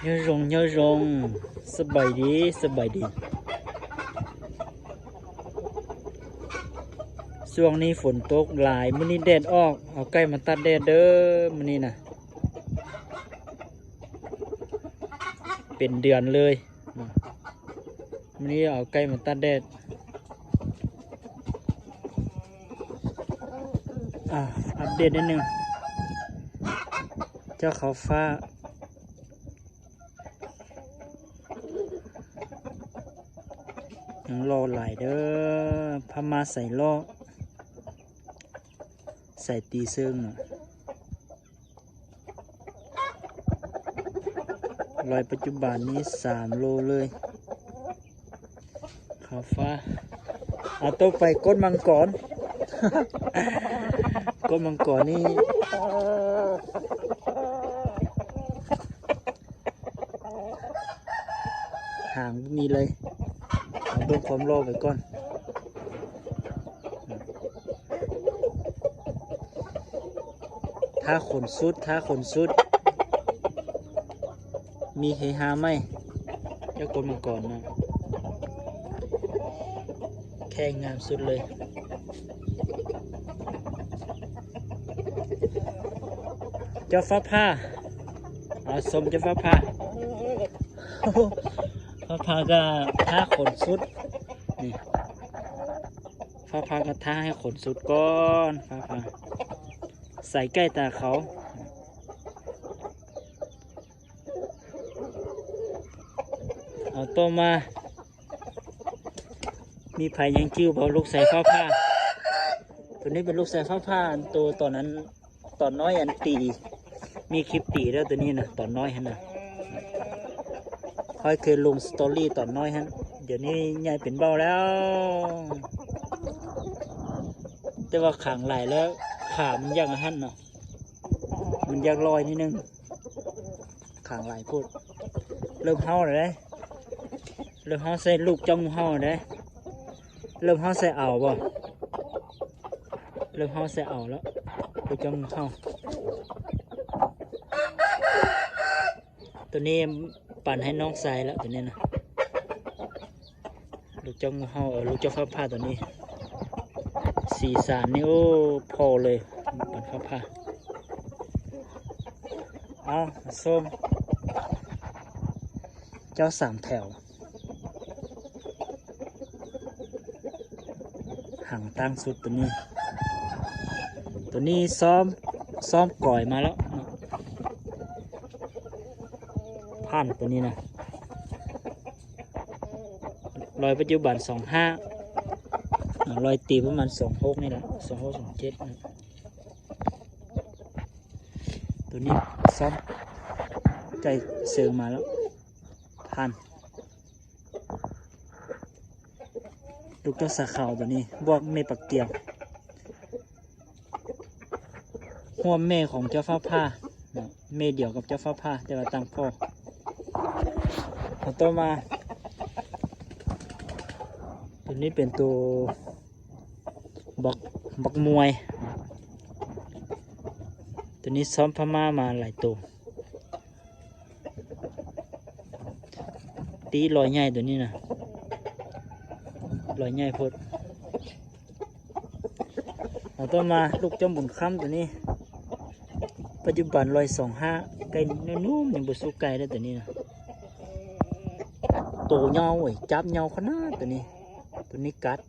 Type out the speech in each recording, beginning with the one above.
ຍາຢົງ ຍາຢົງ ສະບາຍດີ ສະບາຍດີ. ຊ່ວງນີ້ຝົນຕົກຫຼາຍ, ມື້ນີ້ແດດອອກ, ເອົາໄກ່ມາຕາກແດດເດີ້ ມື້ນີ້ນະ. ເປັນເດືອນເລີຍ. ມື້ນີ້ເອົາໄກ່ມາຕາກແດດ. ອາ ອັບເດດໜ້ອຍໜຶ່ງ ເຈົ້າເຂົ້າຟ້າ ຍັງຫຼໍ່ຫຼາຍເດີ້. ພະມ້າໃສ່ຫຼໍ່ ໃສ່ຕີເຊິ່ງເນາະ. ລອຍປັດຈຸບັນນີ້ສາມໂລເລີຍ. ເຂົ້າຟ້າ. ເອົາໂຕໄປກົດມັງກອນ. ກົດມັງກອນນີ້ ຫາງບໍ່ມີເລີຍ. ເອົາເບິ່ງຄວາມຫຼໍ່ໄປກ່ອນ. ຖ້າຂົນສຸດ ຖ້າຂົນສຸດ ມີເຮຮາໃໝ່. ເຈົ້າກົດມັງກອນນະ ແຂ້ງງາມສຸດເລີຍ. ເຈົ້າຟ້າຜ່າ ເອົາຊົມເຈົ້າຟ້າຜ່າ. ຟ້າຜ່າກະຖ້າຂົນສຸດ ນີ້ ຟ້າຜ່າກະຖ້າໃຫ້ຂົນສຸດກ່ອນ. ຟ້າຜ່າໃສ່ໄກ່ຕາເຂົາ. ເອົາຕໍ່ມາ ມີໃຜຍັງຈື່ບໍ່ ລູກຊາຍຟ້າຜ່າ? ໂຕນີ້ເປັນລູກຊາຍຟ້າຜ່າ ໂຕຕອນນັ້ນ ຕອນນ້ອຍອັນຕີ ມີຄລິບຕີແລ້ວໂຕນີ້ນະ ຕອນນ້ອຍຫັ້ນນະ. ຂ້ອຍເຄີຍລົງສະຕໍຣີຕອນນ້ອຍຫັ້ນ ດຽວນີ້ໃຫຍ່ເປັນເບົາແລ້ວ. ແຕ່ວ່າຂັງຫຼາຍແລ້ວ ຂາມັນຢາກອັນຫັ້ນເນາະ ມັນຢາກລອຍນິດໜຶ່ງ. ຂັງຫຼາຍໂພດ. ເລີ່ມເຫົ່າແລ້ວເດ້ ເລີ່ມເຫົ່າໃສ່ລູກເຈົ້າງູເຫົ່າແລ້ວເດ້. ເລີ່ມເຫົ່າໃສ່ເອົາບໍ່? ເລີ່ມເຫົ່າໃສ່ເອົາແລ້ວ ລູກເຈົ້າງູເຫົ່າ. ໂຕນີ້ປັນໃຫ້ນ້ອງຊາຍແລ້ວ ໂຕນີ້ນະ. ລູກເຈົ້າງູເຫົ່າ ເອີ ລູກເຈົ້າຟ້າຜ່າໂຕນີ້ ສີສັນນີ້ ໂອ້ ພໍເລີຍ ປັນຟ້າຜ່າ. ເອົາ ມາຊົມເຈົ້າສາມແຖວ ຫາງຕັ້ງສຸດໂຕນີ້ ໂຕນີ້ຊ້ອມ ຊ້ອມກອຍມາແລ້ວ ພັນໂຕນີ້ນະ. ລອຍປັດຈຸບັນສອງຫ້າ ລອຍຕີປະມານສອງຫົກນີ້ແຫຼະ ສອງຫົກ ສອງເຈັດ. ໂຕນີ້ຊ້ອມໄກ່ເຊີງມາແລ້ວ ພັນ. ລູກເຈົ້າສາຂາວໂຕນີ້ ບວກແມ່ປັກກຽງ ຮ່ວມແມ່ຂອງເຈົ້າຟ້າຜ່າເນາະ ແມ່ດຽວກັບເຈົ້າຟ້າຜ່າ ແຕ່ວ່າຕ່າງພໍ່. ເອົາຕໍ່ມາ ໂຕນີ້ເປັນໂຕບັກ ບັກມວຍ ໂຕນີ້ຊ້ອມພະມ້າມາຫຼາຍໂຕ. ຕີລອຍໃຫຍ່ໂຕນີ້ນະ ລອຍໃຫຍ່ໂພດ. ເອົາຕໍ່ມາລູກເຈົ້າບຸນຄຳໂຕນີ້ ປັດຈຸບັນລອຍສອງຫ້າ ໄກ່ໜຸ່ມໆ ຍັງບໍ່ສູ້ໄກ່ເດ້ໂຕນີ້ນະ. ໂຕຍາວເວີຍ ຈັບຍາວຂະໜາດໂຕນີ້ ໂຕນີ້ກັດ.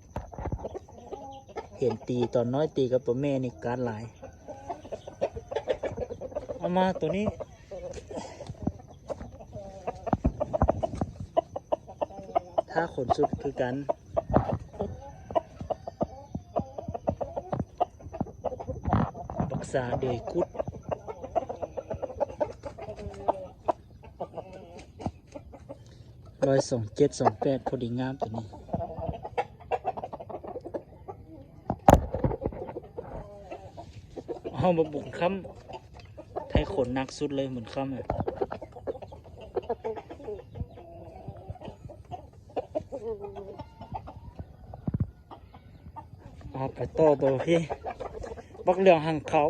ເຫັນຕີຕອນນ້ອຍຕີກັບໂຕແມ່ນີ້ກັດຫຼາຍ. ເອົາມາໂຕນີ້ ຖ້າຂົນສຸດຄືກັນ ບັກສາເດຍກຸດ. ລອຍສອງເຈັດ ສອງແປດ ພໍດີງາມໂຕນີ້. ເອົາ ບັກບຸນຄຳ ໃຫ້ຂົນໜັກສຸດເລີຍບຸນຄຳ. ເອົາໄປຕໍ່ໂຕທີ່ ບັກເຫຼືອງຫາງຂາວ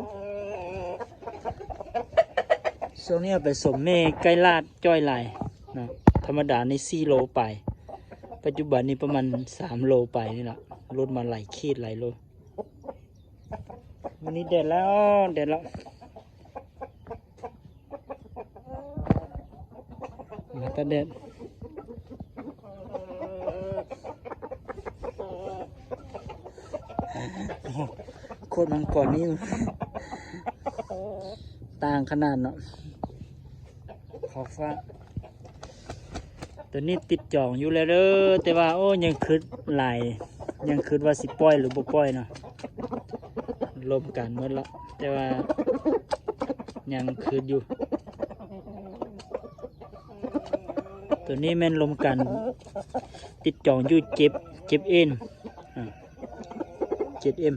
ຊ່ວງນີ້ເອົາໄປສົມແມ່ໄກ່ລາດຈ້ອຍຫຼາຍນະ. ທຳມະດານີ້ສີ່ໂລປາຍ, ປັດຈຸບັນນີ້ປະມານສາມໂລປາຍນີ້ລະ. ຫຼຸດມາຫຼາຍຂີດຫຼາຍໂລ. ມື້ນີ້ແດດແລ້ວ, ແດດແລ້ວ. ມາຕາແດດ. ໂຄດມັງກອນນີ້ຕ່າງຂະໜາດເນາະ. ຂອບຟ້າ. ຕົວນີ້ຕິດຈອງຢູ່ແລ້ວເດີ, ແຕ່ວ່າ ໂອ້ ຍັງຄຶດຫຼາຍ, ຍັງຄຶດວ່າຊິປ່ອຍຫຼືບໍ່ປ່ອຍເນາະ. ລົມກັນໝົດລະ, ແຕ່ວ່າຍັງຄຶດຢູ່. ຕົວນີ້ແມ່ນລົມກັນ, ຕິດຈອງຢູ່ເຈັດ ເຈັດເອັມ ອາ ເຈັດເອັມ.